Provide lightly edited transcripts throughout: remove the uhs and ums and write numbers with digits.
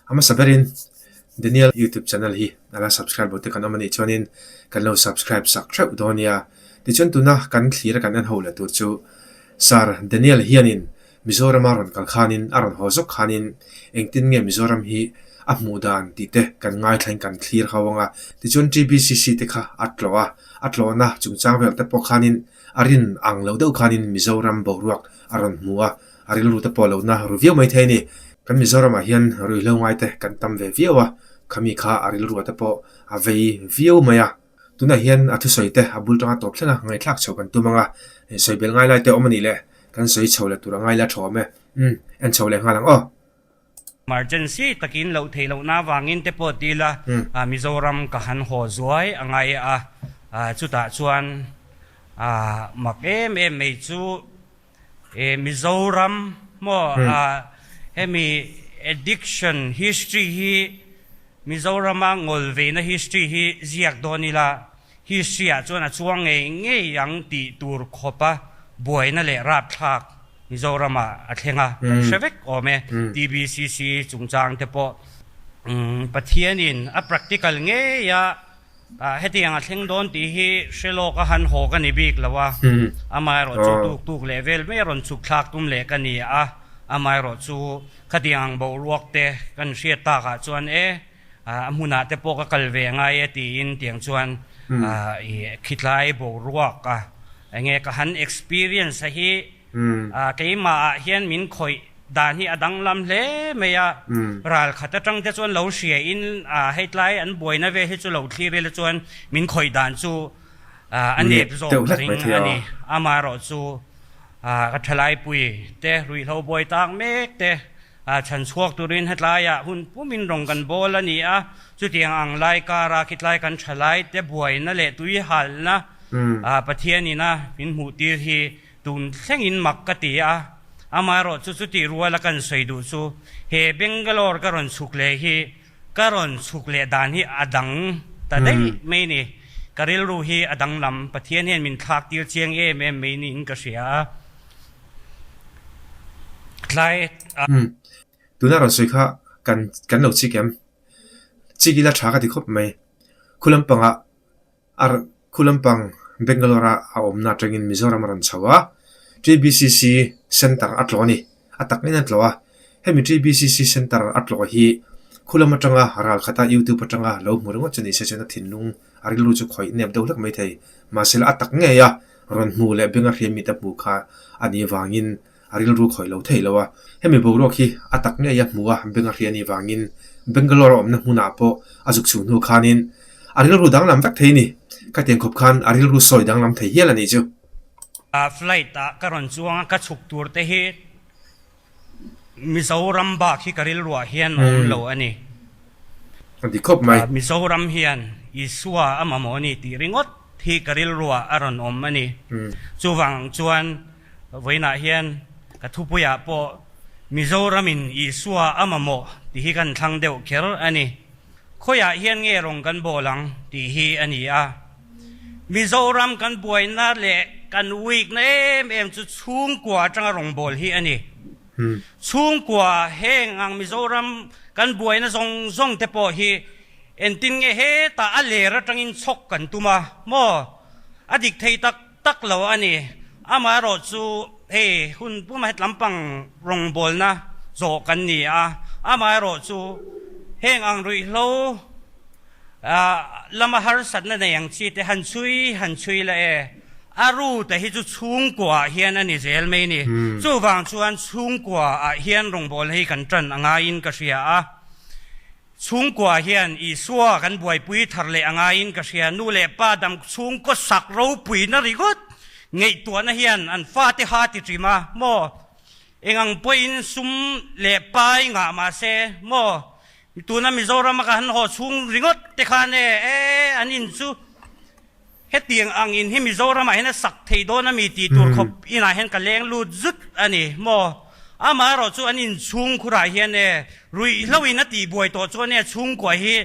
A hmasa berin Daniel YouTube channel hi a la subscribe lo te kan awm a nih chuanin kan lo subscribe sak theuh dawn nia. Tichuan tuna kan thlir a kan en ho leh tur chu Sir Daniel hianin Mizorama rawn kal khanin a rawn haw zawk khanin engtin nge Mizoram hi a hmuh dan tih te kan ngaithlain kan thlir ho ang a. Tichuan TBCC te kha a tlawh a, a tlawhna chungchang vel te pawh khanin a rin ang lo deuh khanin Mizoram boruak a rawn hmu a, a rilru te pawh lohna ru viau mai thei a ni. Kan Mizoramah hian ruihhlo ngai te kan tam ve viau a, khami kha a rilru te pawh a vei viau mai a. Tunah hian a thusawi te a bul tanga tawp thleng a, ngaihthlak chho kan tum ang a, sawi bel ngai lai te awm a nih le, kan sawi chho leh tur a ngai la tha awm e. Umm, en chho leh nghal ang aw. Emergency takin loh theih lohna avangin te pawh ti ila Mizoram ka han haw zuai a ngai a, chutah chuan mak em em mai chu Mizoram maw hemi addiction history hi Mizorama ngawlveina history hi ziak dawn ila History ah chuan a chuang ngei ngei ang tih tur khawpa buaina leh rapthlak Mizoram ah a thleng a, kan hre vek awm e. TBCC chungchang te pawh Pathianin a practical ngei a hetiang a thleng dawn tih hi hre lawk a han haw ka ni bik lo a, amaherawh chu tuk tuk leh vel mai a rawn chhuk thlak tum leh ka ni a, amaherawh chu khatiang ang boruak te kan hriat takah chuan e, A hmunah te pawh ka kal ve angai e tiin tiang chuan i khitlai boruak a enge ka han experience a hi keimah ah hian min khawih dan hi a danglam hle mai a, ral khat atang te chuan lo hria in hei tlai an buaina vel hi chu lo thlir ila chuan min khawih dan chu a nep zawk ka ring a ni. Amaherawhchu ka thalaipui te ruihhlo buai tak mek te A chhan chhuak turin hetlaiah hun pumin rawng kan bawl a ni a, chutiang ang lai kara khitlai kan tha lai te buaina leh tui halna Pathianin a min hmuh tir hi tun thlengin mak ka ti a. Amaherawh chu chutih ruala kan sawi duh chu he Bangalore ka rawn chhuk leh hi ka rawn chhuk leh dan hi a dang ta daih mai ni. Ka rilru hi a danglam, Pathian hian min thlak tir chiang em em mai niin ka hria a. Tlai a. Umm. Tuna rawn sawi kha kan kan lo chik em? Chik ila tha ka ti khawp mai. Khu lampangah a khu lampang Bangalore a a awmna atangin Mizoram a rawn chho a, TBCC Centre a tlawh a ni. A tak ngeiin a tlawh a. Hemi TBCC Centre a tlawh hi khu lam atanga ral khata YouTube atanga lo hmu ringawt chu ni se chuan a thinlung a rilru chu khawih nep deuh hlek mai thei. Mahse a tak ngei a rawn hmu leh benga hriam mite hmuh kha a nih vangin a rilru khawih lo thei lo a. Hemi boruak hi a tak ngei a hmu a, benga hria a nih vangin Bangalore a awmna hmunah pawh a zuk chhuh hnu khanin a rilru danglam vek thei a ni. Khatiang khawp khan a rilru sawi danglam thei hial a nih chu. Flight ah ka rawn chuang a, ka chhuk tur te hi Mizoram bak hi ka rilruah hian a awm lo a ni. A ti khawp mai. Mizoram hian Isua a mamawh a ni tih ringawt hi ka rilruah a rawn awm a ni. Chuvang chuan vawiinah hian ka thupuiah pawh Mizoramin Isua a mamawh tih hi kan thlang deuh kher a ni. Khawiah hian nge rawng kan bawl ang tih hi a ni a. Mizoram kan buaina leh kan weak-na em em chu chhungkua atanga rawngbâwl hi a ni. Chhungkua heng ang Mizoram kan buaina zawng zawng te pawh hi engtin nge hetah a ler atangin chhawk kan tum a maw? A dik thei tak tak lo a ni. Amaherawh chu hei hun puma het lampang rawngbâwlna zawh kan ni a, amaherawh chu heng ang ruihhlo, Lama harsatna nei ang chi te han chhui han chhui la e. A ru te hi chu chhungkua ah hian a ni zel mai ni. Chuvang chuan chhungkua ah hian rawngbawlna hi kan tan a ngaiin ka hria a. Chhungkua hian Isua kan buaipui thar leh a ngaiin ka hria. Nu leh pa dam chhungkaw sak ropuina ringawt ngaihtuahna hian an fate ha ti ṭim a maw? Engang pawhin sum leh pai ngah mahse maw? Tuna Mizoram a ka han haw chhung ringawt te khan e, e an in chu hetiang ang in hi Mizoram ah hian a sak thei dawn a mi tih tur khawp inah hian ka leng lut zut a ni maw? Amaherawh chu an in chhung khurah hian e ruihhlo in a tih buai tawh chuan e chhungkua hi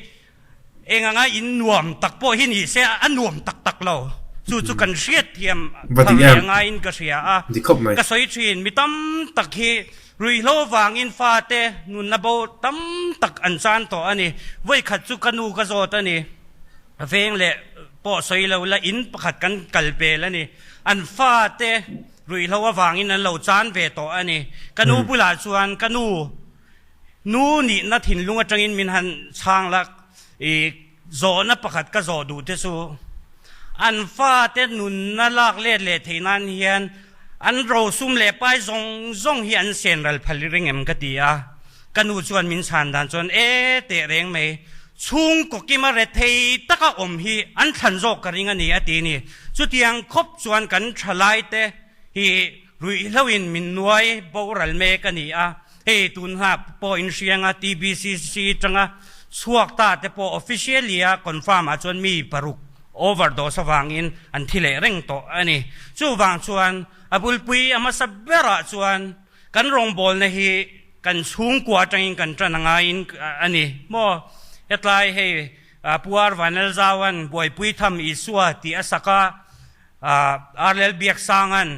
Eng anga in nuam tak pawh hi ni se a nuam tak tak lo. Chu chu kan hriat thiam Va thar dik leh em? angaiin ka hria a. Dik khawp mai. Ka sawi thin, mi tam tak hi Ruihhlo vangin fate nunna bo tam tak an chan tawh a ni. Vawikhat chu ka nu ka zawt a ni. Veng leh pawh sawi lo la in pakhat kan kal pel a ni. An fate ruihhlo avangin an lo chan ve tawh a ni. Ka nu bulah chuan ka nu nu nihna thinlung atangin min han chhang la i Zawhna pakhat ka zawh duh te chu an fate nunna lak let leh theih nan hian an rosum leh pai zawng zawng hi an sen ral phal ring em ka ti a. Ka nu chuan min chhan dan chuan e teh reng mai, chhungkaw kima rethei taka awm hi an thlan zawk ka ring a ni a ti ni. Chutiang khawp chuan kan thalaite hi ruihhloin min nuai boral mek a ni a. Hei tunhna pawh inhrianga TBCC tanga chhuak ta te pawh officially a confirm ah chuan mi paruk overdose avangin an thi leh reng tawh a ni. Chuvang chuan a bulpui a hmasa berah chuan kan rawngbawlna hi kan chhungkua atangin kan tan a ngaiin a ni maw? Hetlai hei Pu Ar Vanlalzauan buaipui tham Isua tih a sak a, Arlel Biaksanga'n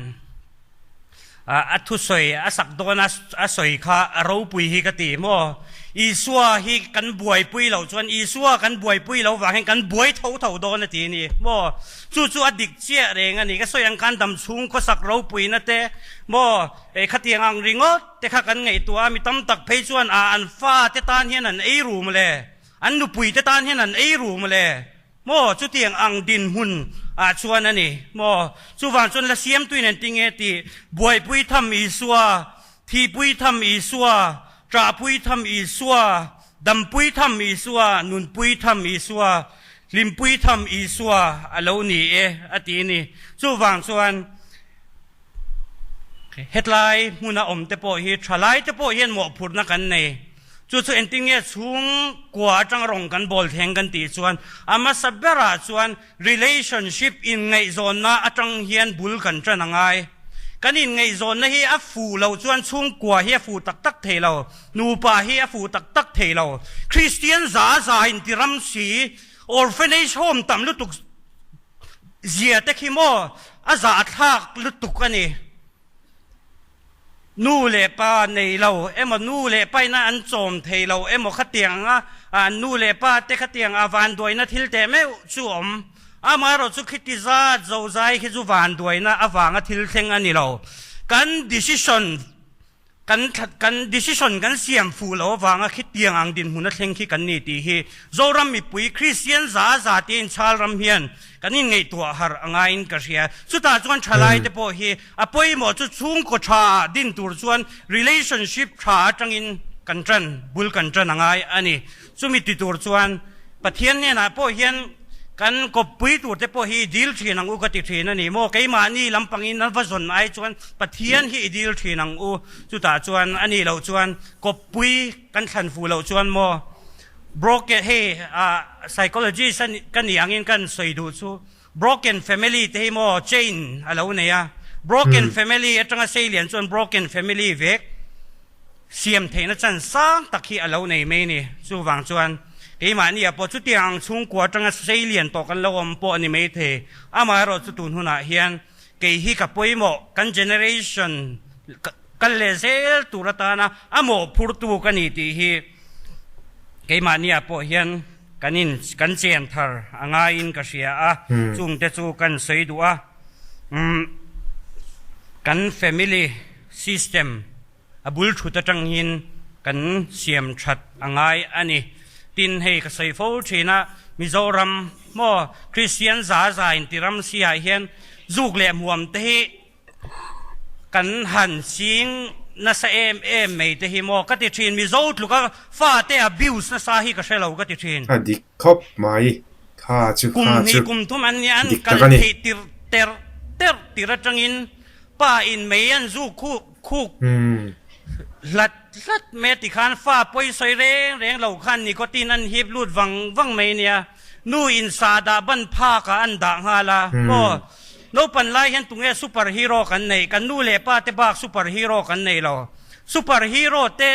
a thusawi a sak dawn a a sawi kha a ropui hi ka ti maw? Isua hi kan buaipui loh chuan Isua kan buaipui loh vang hian kan buai tho tho dawn a ti a ni maw? Chu chu a dik chiah reng a ni. Ka sawi ang khan damchhung khawsak ropuina te maw khatiang ang ringawt te kha kan ngaihtuah a, mi tam tak phei chuan a an fate tan hian an ei ru mawle, an nupuite tan hian an ei ru mawle. Maw, chutiang ang dinhmun ah chuan a ni maw? Chuvang chuan la siamtuin an ti nge tih, buaipui tham Isua, thihpui tham Isua, ṭahpui tham Isua, dampui tham Isua, nunpui tham Isua, hlimpui tham Isua a lo ni e a ti a ni. Chuvang chuan hetlai hmuna awm te pawh hi ṭhalai te pawh hian mawhphurhna kan nei. Chu chu engtin nge chhungkua atanga rawng kan bawl thleng kan tih chuan a hmasa berah chuan relationship inngaihzawnna atang hian bul kan tan a ngai. Kan inngaihzawnna hi a fuh loh chuan chhungkua hi a fuh tak tak thei lo, nupa hi a fuh tak tak thei lo. Kristian za za inti ram si, orphanage home tam lutuk zia te khi maw a zahthlak lutuk a ni. Nu leh pa nei lo emaw nu leh pa ina an chawm thei lo emaw khatiang a an nu leh pa te khatiang a vanduaina thil teh meuh chu awm. Amaherawh chu khiti zat zozai khi chu vanduaina avanga thil thleng a ni lo. Kan decision Kan kan decision kan siam fuh lo avanga khitiang ang dinhmun a thleng khi kan ni tih hi Zoram mipui Kristian za za tia inchhal ram hian kan inngaihtuah harh a ngaiin ka hria. Chutah chuan thalai te pawh hi a pawimawh chu chhungkaw tha din tur chuan relationship tha atangin kan tan bul kan tan a ngai a ni. Chumi ti tur chuan Pathian hnenah pawh hian kan kawppui tur te pawh hi i dil thin ang u ka ti thin a ni maw? Keimahni lampangin a va zawn ai chuan Pathian hi i dil thin ang u. Chutah chuan a nih loh chuan kawppui kan thlan fuh loh chuan maw? Broken hei ah psychologist ka nih angin kan sawi duh chu broken family te hi maw chain a lo nei a. Broken family atanga seilian chuan broken family vek. Siam theihna chan sang tak hi a lo nei mai a ni. Chuvang chuan keimahni ah pawh chutiang ang chhungkua atanga sei lian tawh kan lo awm pawh a ni mai thei. Amaherawh chu tun hunah hian kei hi ka pawimawh, kan generation kal leh zel tur atana a mawhphurtu ka ni tih hi keimahni ah pawh hian kan in kan chen thar a ngaiin ka hria a. Chungte chu kan sawi duh a. Umm kan family system. A bul thut atangin kan siam that a ngai a ni. Tin, hei ka sawi fo thin a, Mizoram maw Kristian za za inti ram si ah hian zuk leh hmuam te hi kan han ching nasa em em mai te hi maw ka ti thin. Mizo tluka fate abuse nasa hi ka hre lo ka ti thin. A dik khawp mai, kha chu Kum kha hnih chu kum thum an nia an dik kal tak a ni. theih tirh terh terh tir atangin pa in mei an zuk khuh Khuk hlat hlat mai a ti khan fa pawi sawi reng reng lo khan nicotine an hip lut vang vang mai nia. Nu in sa dah ban phak ah an dah nghal a. Aw, naupan lai hian tunge super hero kan neih? Kan nu leh pa te bak super hero kan nei lo. Super hero te.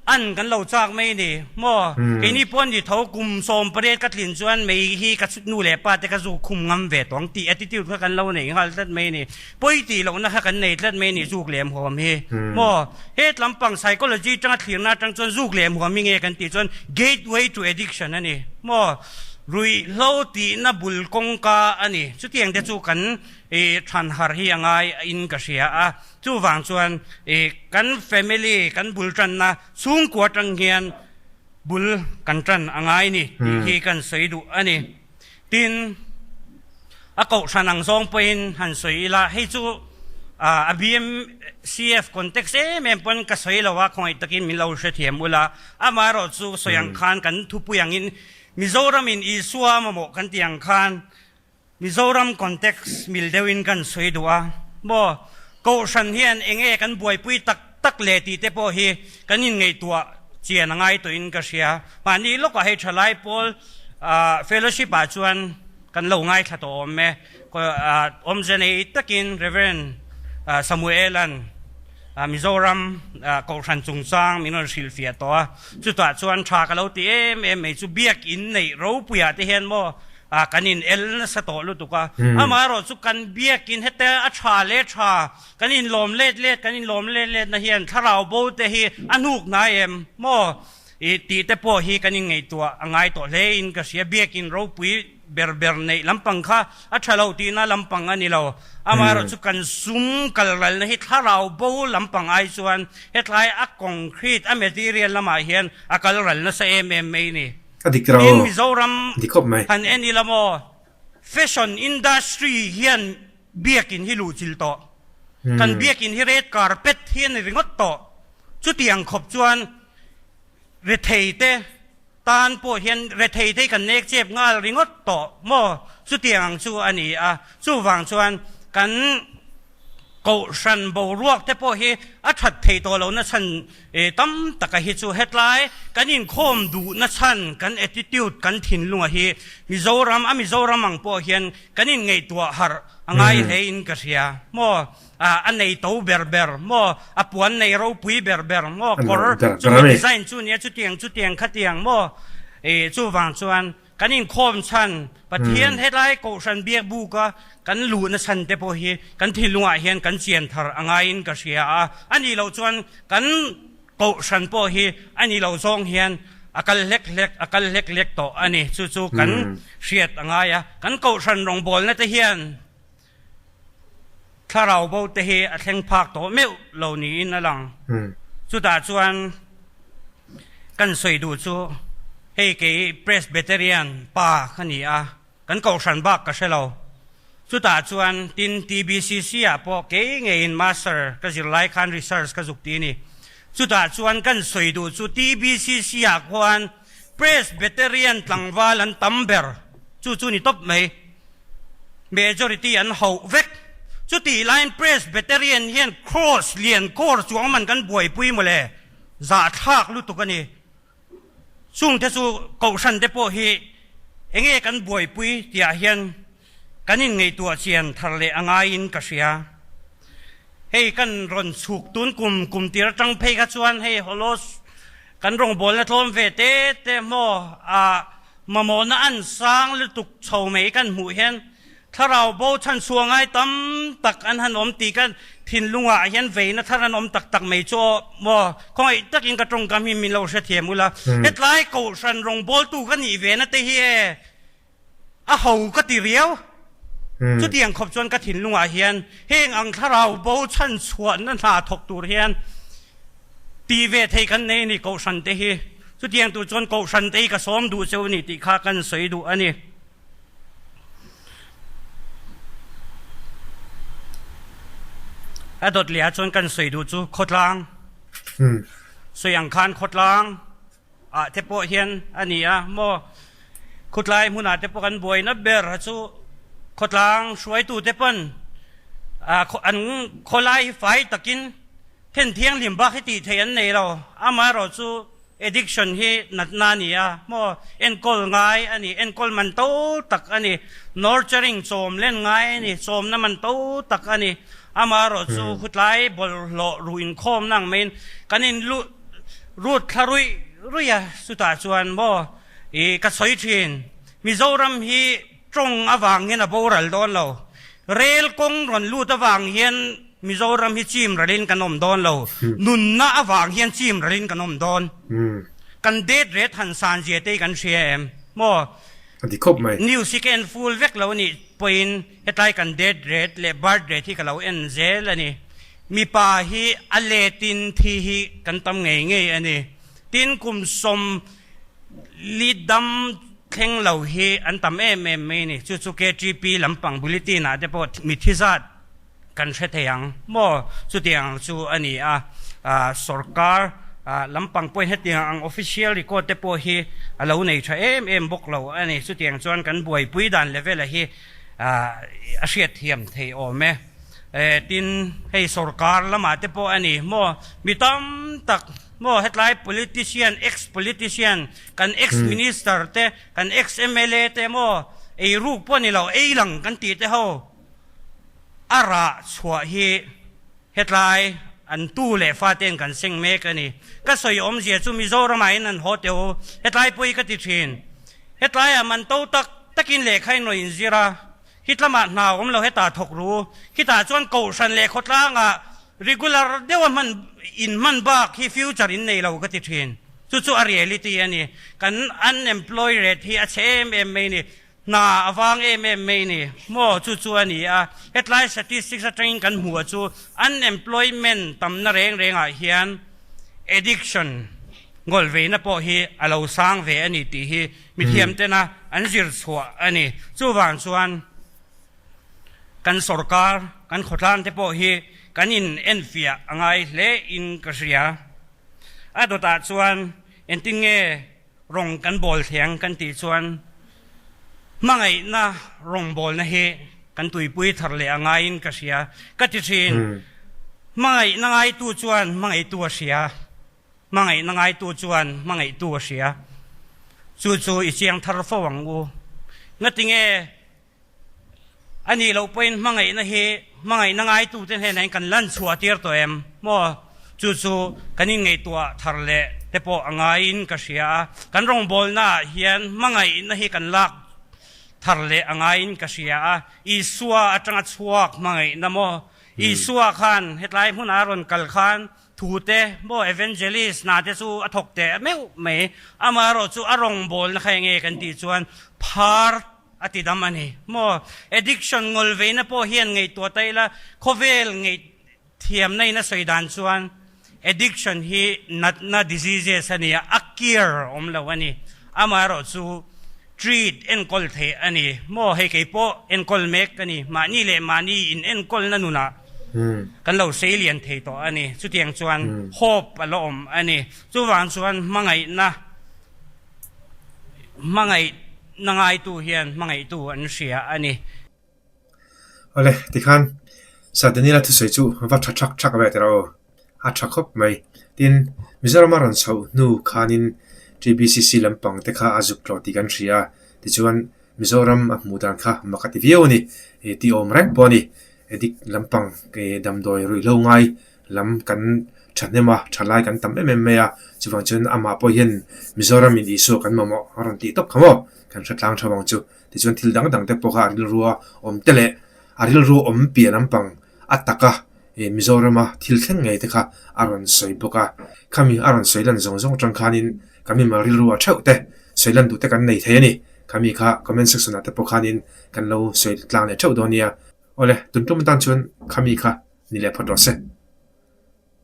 An kan lo chak mai ni maw? Keini pawh ni tho kum 18 ka tlin chuan mei hi ka nu leh pa te ka zuk khum ngam ve tawng tih attitude kha kan lo nei nghal tlat mai ni. Pawi tih lohna kha kan nei tlat mai ni zuk lem huam hi maw? Het lampang psychology tanga thlirna atang chuan zuk lem huam hi nge kan tih chuan gateway to addiction a ni maw? Ruihhlo tihna bul kawngka a ni. Chutiang te chu kan thanhar hi a ngai in ka hria a. Chuvang chuan i kan family kan bul tanna chhungkua atang hian bul kan tan a ngai ni tih hi kan sawi duh a ni. Tin, a kohhran ang zawng pawhin han sawi ila, hei chu a BMCF context em em pawn ka sawi lo a, khawngaih takin min lo hrethiam ula, amaherawh chu sawi ang khan kan thupui angin Mizoramin Isua mamawh kan tih ang khan Mizoram context mil deuhin kan sawi duh a, maw? Kohhran hian eng nge kan buaipui tak tak le tih te pawh hi kan inngaihtuah chian a ngai tawhin ka hria. Mahni lawkah hei thalai pawl fellowship ah chuan kan lo ngaithla tawh awm e. Awmze nei takin Rev. Samuel-a'n Mizoram Kohhran chungchang min rawn hrilhfiah tawh a, chutah chuan tha ka lo ti em em mai chu biakin neih ropuiah te hian maw Ah, kan in el nasa tawh lutuk a. Amaherawh chu kan biakin heta a tha leh tha, kan in lawm let let, kan in lawm let let na hian thlarau bo te hi a hnuk hnai em maw? I tih te pawh hi kan in ngaihtuah a ngai tawh hle in ka hria. Biakin ropui ber ber neih lampang kha a tha lo tihna lampang a ni lo. Amaherawh chu kan sum kal ralna hi thlarau bo lampang ai chuan hetlai a concrete, a material lamah hian a kal ral nasa em em mai ni. A dik rau. Tin Mizoram Dik khawp mai. han en ila maw, fashion industry hian biakin hi luhchilh tawh. Kan biakin hi red carpet hi a ni ringawt tawh. Chutiang khawp chuan rethei te tan pawh hian rethei te hi kan nek chep nghal ringawt tawh maw, chutiang ang chu a ni a. Chuvang chuan kan. Kohhran boruak te pawh hi a that thei tawh lohna chhan tam taka hi chu hetlai kan inkhawm duhna chhan kan attitude kan thinlunga hi Mizoram a Mizoram ang pawh hian kan inngaihtuah harh a ngai hle in ka hria maw a nei to ber ber maw a puan nei ropui ber ber maw kawr chumi design chu nia chutiang chutiang khatiang maw chuvang chuan Kan inkhawm chhan, Pathian helai Kohhran biakbuka kan luhna chhan te pawh hi kan thinlungah hian kan chian thar a ngaiin ka hria a. A nih loh chuan kan Kohhran pawh hi a nih loh zawng hian a kal hlek hlek, a kal hlek hlek tawh a ni. Chu chu kan hriat a ngai a. Kan Kohhran rawngbawlna te hian Thlarau bo te hi a thleng phak tawh meuh lo niin a lang. Chutah chuan kan sawi duh chu hei kei Presbyterian pa ka ni a, kan kohhran bak ka hre lo. Chutah chuan tin TBCC ah pawh kei ngeiin Master ka zir lai khan research ka zuk ti a ni. Chutah chuan kan sawi duh chu TBCC ah khuan Presbyterian tlangval an tam ber, chu chu ni tawp mai. Majority an hauh vek. Chutih laiin Presbyterian hian Cross lian kawr chuang man kan buaipui mawle, zahthlak lutuk a ni. Chungte chu Kohhran te pawh hi enge kan buaipui tihah hian kan inngaihtuah chian thar leh a ngaiin ka hria. Hei kan rawn chhuk tun kum kum tir atang phei kha chuan hei Holos kan rawngbawlna tlawm ve te te maw ah Mamawhna an sang lutuk chho mai kan hmuh hian thlarau bo chhanchhuah ngai tam tak an han awm tih ka thinlungah hian veina thar an awm tak tak mai chu aw maw khawngaih takin ka tawngkam hi min lo hrethiam ula hetlai kohhran rawngbawltu ka nih ve na te hi e a ho ka ti riau chutiang khawp chuan ka thinlungah hian heng ang thlarau bo chhanchhuahna hna thawk tur hian Ti ve thei kan nei a ni Kohhran te hi. Chutiang tur chuan Kohhran te hi ka sawm duh cheu a ni tih kha kan sawi duh a ni. A dawt leh ah chuan kan sawi duh chu khawtlang. Sawi ang khan khawtlang ah te pawh hian a ni a maw. Khutlai hmunah te pawh kan buaina ber chu khawtlang hruaitu te pawn an khawlai hi fai takin Then thianghlim bak hi tih theih an nei lo. Amaherawhchu addiction hi natna a ni a, maw enkawl ngai a ni, enkawl man to tak a ni, nurturing chawm len ngai a ni, chawmna man to tak a ni. Amaherawhchu khutlai bawlhhlawh ruh inkhawmna ang maiin kan in luh. Rut thla ruih ruih a, chutah chuan maw i ka sawi thin, Mizoram hi tawng avang hian a boral dawn lo, rel kawng rawn lut avang hian Mizoram hi chim ralin kan awm dawn lo, nunna avang hian chim ralin kan awm dawn. Kan det ret han san zia te hi kan hria em maw? A ti khawp mai. News hi ka en full vek lo a nih pawhin hetlai kan death rate leh birth rate hi ka lo en zel a ni. Mipa hi a letin thi hi kan tam ngei ngei a ni. Tin, kum sawm li dam thleng lo hi an tam em em mai a ni. Chu chu KTP lampang bulletin ah te pawh mithi zat kan hre thei ang maw? Chutiang chu a ni a, sorkar lampang pawhin hetiang ang official record te pawh hi a lo nei tha em em bawk lo a ni. Chutiang chuan kan buaipui dan level a hi a hriatthiam thei awm e. Tin, hei sorkar lamah te pawh a ni maw? Mi tam tak maw hetlai politician, ex-politician, kan ex-minister te, kan ex-MLA te maw eiruk pawh ni lo, ei lang kan tih te ho, A rah chhuah hi hetlai an tu leh fate'n kan seng mek a ni. Ka sawi awmzia chu Mizoramah in an haw teh u, hetlai pawh hi ka ti thin. Hetlaiah man to tak takin lehkha in rawn inzir a, hitlamah hna awm lo hetah thawk ru. Khitah chuan Kohhran leh khawtlangah regular deuha hman in hman bak hi future in nei lo ka ti thin. Chu chu a reality a ni. Kan unemploy rate hi a chhe em em mai a ni. Hna a vang em em mai ni maw? Chu chu a ni a, hetlai statistics atangin kan hmuh chu unemployment tamna reng rengah hian addiction ngawlhveina pawh hi a lo sang ve a ni tih hi mithiam tena an zir chhuah a ni. Chuvang chuan kan sorkar, kan khawtlang te pawh hi kan in enfiah a ngai hle in ka hria. A dawtah chuan engtin nge Rawng kan bawl thleng kan tih chuan hmangaihna rawngbawlna hi kan tuipui thar leh a ngaiin ka hria ka ti thin. Hmangaihna ngaitu chuan hmangaihtu a hria, hmangaihna ngaitu chuan hmangaihtu a hria. Chu chu i chiang thar fo ang u. Ngatinge? A nih loh pawhin hmangaihna hi hmangaihna ngaitute hnenah hian kan lan chhuah tir tawh em maw? Chu chu kan inngaihtuah thar leh te pawh a ngaiin ka hria a. Kan rawngbawlnaah hian hmangaihna hi kan lak thar leh a ngaiin ka hria a. Isua atanga chhuak hmangaihna maw? Isua khan hetlai hmunah a rawn kal khan Thu te maw evangelist hna te chu a thawk teh meuh mai. Amaherawh chu a rawngbawlna kha enge kan tih chuan phar a ti dam a ni maw. Addiction ngawlveina pawh hian ngaihtuah ta ila khawvel ngaih thiamna in a sawi dan chuan addiction hi natna diseases a ni a, a cure awm lo a ni. Amaherawh chu treat enkawl theih a ni maw. Hei kei pawh enkawl mek ka ni. Mahni leh mahni in enkawlna nunah Kan lo sei lian thei tawh a ni. Chutiang chuan hope a la awm a ni. Chuvang chuan hmangaihna, hmangaihna ngaitu hian hmangaihtu an hria a ni. Awle, tikhan Sir Daniela thusawi chu va tha thak thak ve teh rawh aw. A tha khawp mai. Tin, Mizorama rawn chhoh hnu khanin TBCC lampang te kha a zuk tlawh tih kan hria a. Tichuan, Mizoram a hmuh dan kha mak a ti viau a ni. Tih awm reng pawh a ni. Addict lampang damdawi ruihhlo ngai lam kan thahnem a, thalai kan tam em em mai a, chuvang chuan amah pawh hian Mizoram in Isua kan mamawh a rawn tih tawp kha maw? Kan hre tlang tha vang chu. Tichuan thil dang dang te pawh kha a rilrua awm te leh a rilru awm piah lampang a taka Mizorama thil thleng ngei te kha a rawn sawi bawk a. Khami a rawn sawi lan zawng zawng atang khanin kan mimal rilru a theuh te sawi lan duh te kan nei thei a ni. Khami kha comment section ah te pawh khanin kan lo sawi tlang leh theuh dawn nia. Awle, tun tum atan chuan khami kha ni leh phawt rawh se.